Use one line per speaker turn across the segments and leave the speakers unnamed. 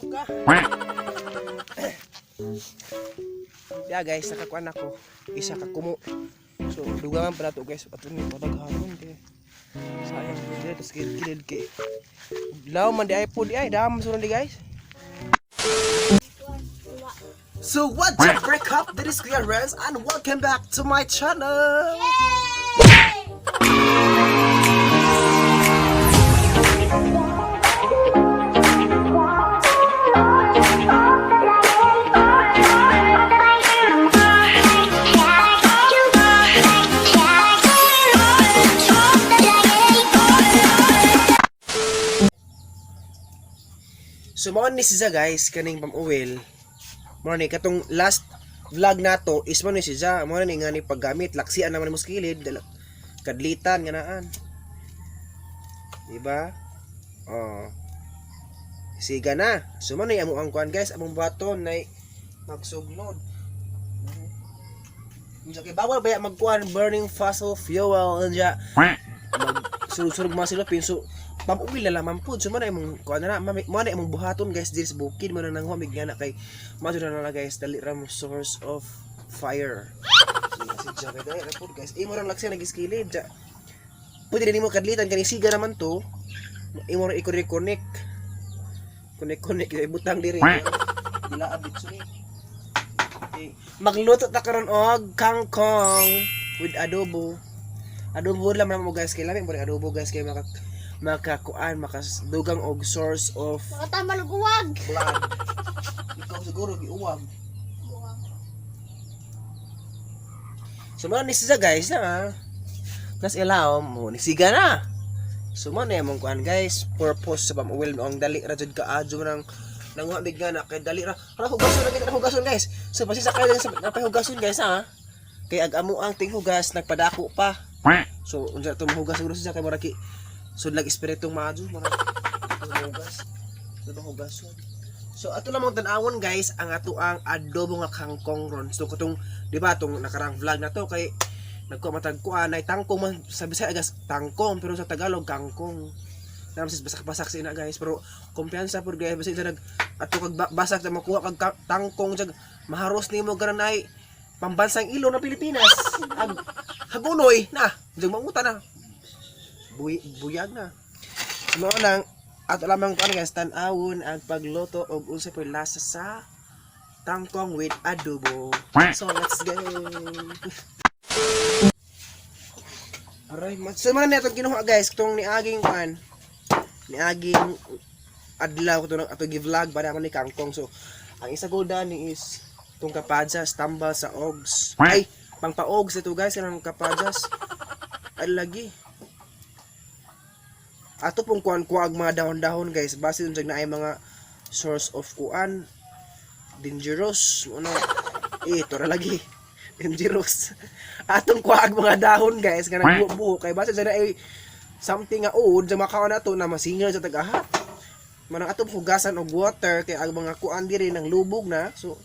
Ka. Yeah guys, nakakuan ako. Isa ka kumo. So, dugangan pa nato, guys. Ato ni padaghanon kay. Sayang po dito, tas kilid kay. Law man di ay po di ay, dam sunod di, guys. So what's up, break up? This is Kuya Renz and welcome back to my channel. So mao ni siya, guys, kaning pam-oil. Mao ni katong last vlog nato is mao ni siya, mao ni nga ni paggamit laksian naman mo sa kilid, kadlitan nga naan. Diba? Oh. Siga na. So mao ni amo ang kuan, guys, among buhaton na magsuglod. Unsa kay bawal ba magkuan burning fossil fuel unya mag surug-surug mga silupin, so pam-uwi na lamang pud. So mo na imong kuan na mo na imong buhaton, guys, diri sa bukid mo na nang humig nga na kay mo na na, guys, dali ra mo source of fire. So si siya kay dali ra pud, guys, imo rang laksi nagiskilid ja, pwede din nimo kadlitan kani siga naman to, imo ra i-connect connect connect ibutang diri dila abit so ni. Okay. Magluto ta karon og kangkong with adobo. Adobo lang man mo, guys, kay lami mo rin adobo, guys, kay maka makakuan makadugang og source of
Makatama luguwag.
Blood. Ikaw siguro giuwag. So mo ni siya, guys, na. Nas ilaw mo ni siga na. So mo na imong kuan, guys, purpose sa pam-oil ang dali ra jud kaadyo nang nanguha mig nga na kay dali ra. Hala, hugason na gid hugason, guys. So basi sa kayo sa napahugason, guys, ha. Kay ag amo ang tinghugas nagpadako pa. So unsa to mahugas siguro siya kay mura ki sudlag espiritong maadyo mura mahugas. So mahugason. So ato lamang tan-awon, guys, ang ato ang adobo nga kangkong ron. So katong di ba tong nakarang vlog na to kay nagkuha matag kuan ay tangkong man sa Bisaya gas tangkong, pero sa Tagalog kangkong. Naman sis basak-basak sa ina, guys, pero kumpiyansa pud, guys, basta nag ato kag basak ta makuha kag tangkong jag maharos nimo garan ay pambansang ilo ng Pilipinas. Ag hagunoy na, jag manguta na. Buyag na. So, mao lang ato lamang kuan, guys, tan-awon ang pagluto og unsa po'y lasa sa tangkong with adobo. So let's go. Aray, so man na itong kinuha, guys, itong niaging kuan, niaging adlaw ko ato gi-vlog para man ni kangkong. So ang isa ko ni is itong kapadjas tambal sa ogs. Ay, pangpaogs ito, guys, kanang kapadjas. Ay lagi. Ato pong kuan kuag mga dahon-dahon, guys, base dun sa na ay mga source of kuan dangerous ano eh ito ra lagi dangerous atong kuag mga dahon, guys, nga nagbuo kay base sa na ay something nga old sa makaon nato na masingal sa tagahat manang atong hugasan og water kay ang mga kuan diri nang lubog na. So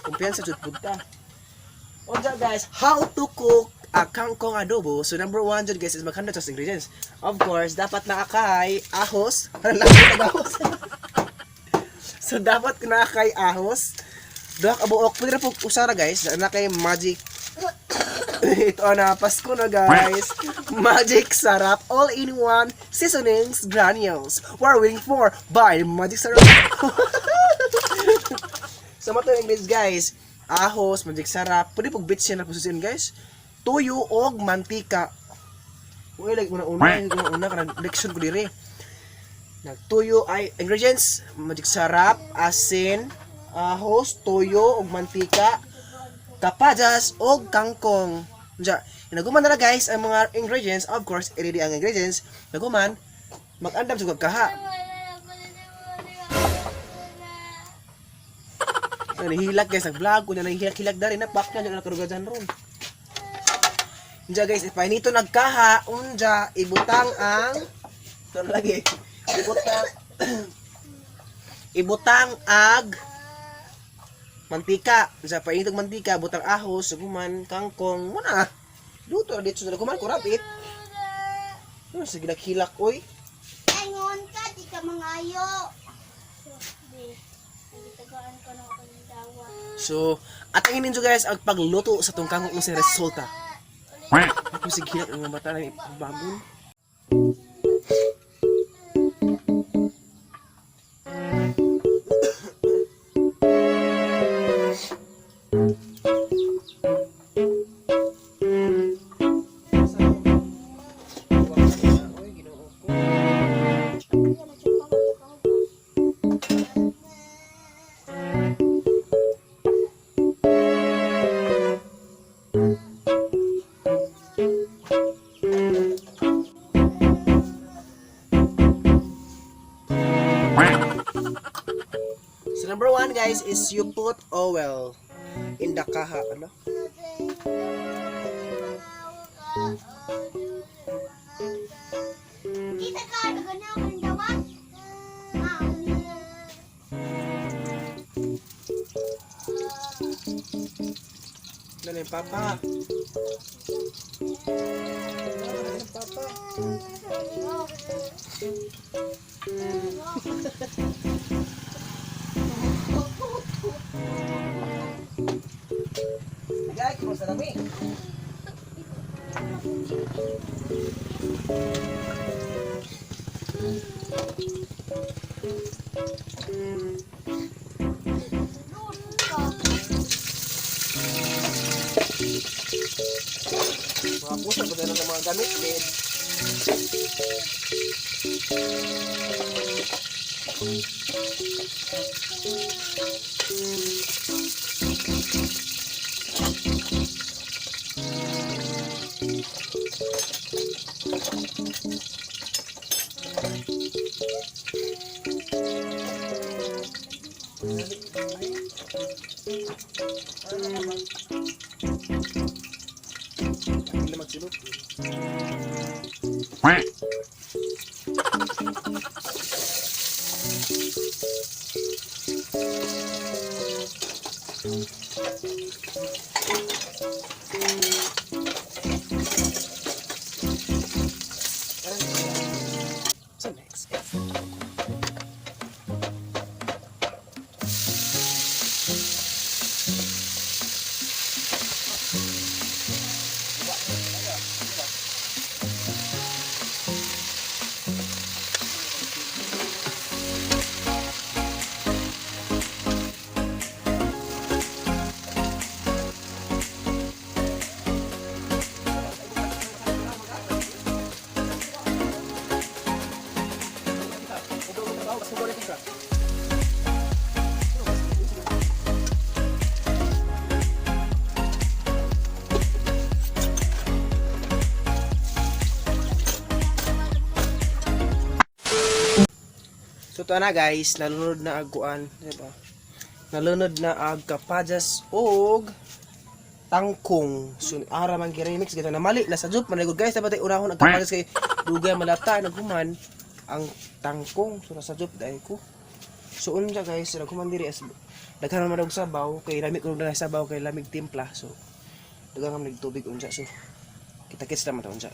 kumpiyansa jud pud ta. Unsa, guys, how to cook a kangkong adobo. So number one jud, guys, is maghanda sa ingredients. Of course, dapat naa kay ahos. Ano lang ahos? So dapat naa kay ahos. Duha ka buok. Pwede na po usara, guys. Na kay magic. Ito na, Pasko na, guys. Magic Sarap All-in-One Seasonings Granules. What are we waiting for? Buy Magic Sarap. So mato yung ingredients, guys. Ahos, Magic Sarap. Pwede pag bitsin na po, guys. Tuyo og mantika. Uy, like una-una, una-una kanang leksyon ko dire. Nagtuyo ay ingredients, Magic Sarap, asin, ahos, tuyo ug mantika, kapajas og kangkong. Unsa, naguman na na, guys, ang mga ingredients, of course, ready ang ingredients. Naguman, mag-andam sa kaha. So, nihilak, guys, nag-vlog ko na nahihilak-hilak dari na pak na nakarugajan ron. Unja, guys, ipainito nagkaha, unja ibutang ang ito na lagi. Ibutang ibutang ag mantika. Unja painit og mantika, butang ahos, guman kangkong, muna. Luto na dito sa guman kurapit. Oh, sige naghilak oy.
Ingon ka, di ka mangayo. Nagitagaan ko na akong dawat.
So, atangin ninyo guys ang pagluto sa tong kangkong sa resulta. Ako sige ang mga mata na ipabagon. Oy, Ginoo ko. So number one guys is you put oil in the kaha, ano?
Kita ka, nagana akong dawat.
Ano yung papa? Ano yung papa? Bigay ko sa lami. Mga pusa, ba ng mga gamit? Med. Hindi na magsulok. So next. So to na guys, nalunod na ag kuan, di ba? Nalunod na ag kapajas og tangkong. So ara man gi-remix gito na mali na sa jup man gud guys, dapat ay unahon ang kapajas kay dugay malata naghuman ang tangkong. So nasa jup dai ko. So unsa guys, naghuman diri as daghan man og sabaw kay lamig kuno na sabaw kay lamig timpla. So daghan man tubig unsa, so kita-kits naman ta unsa.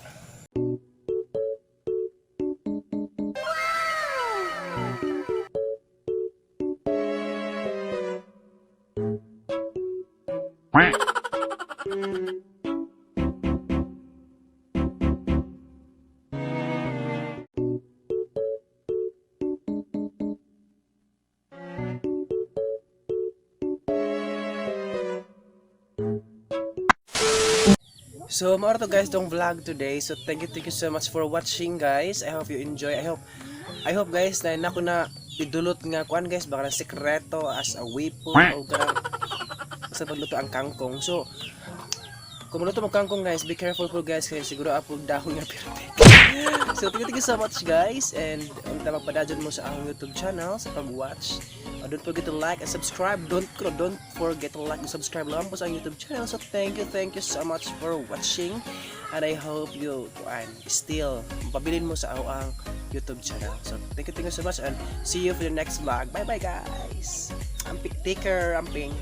So, mao to guys tong vlog today. So, thank you so much for watching guys. I hope you enjoy. I hope guys na nako na idulot nga kuan guys baka na sikreto as a weapon o kanang sa pagluto ang kangkong. So, kung maluto mo kangkong guys, be careful po guys kay siguro apog dahon nga pirte. So, thank you so much guys and unta magpadayon mo sa akong YouTube channel sa pag-watch. Don't forget to like and subscribe. Don't forget to like and subscribe lang po sa akong YouTube channel. So, thank you so much for watching and I hope you and still pabilin mo sa akong YouTube channel. So, thank you so much and see you for the next vlog. Bye bye guys. Amping, take care, amping.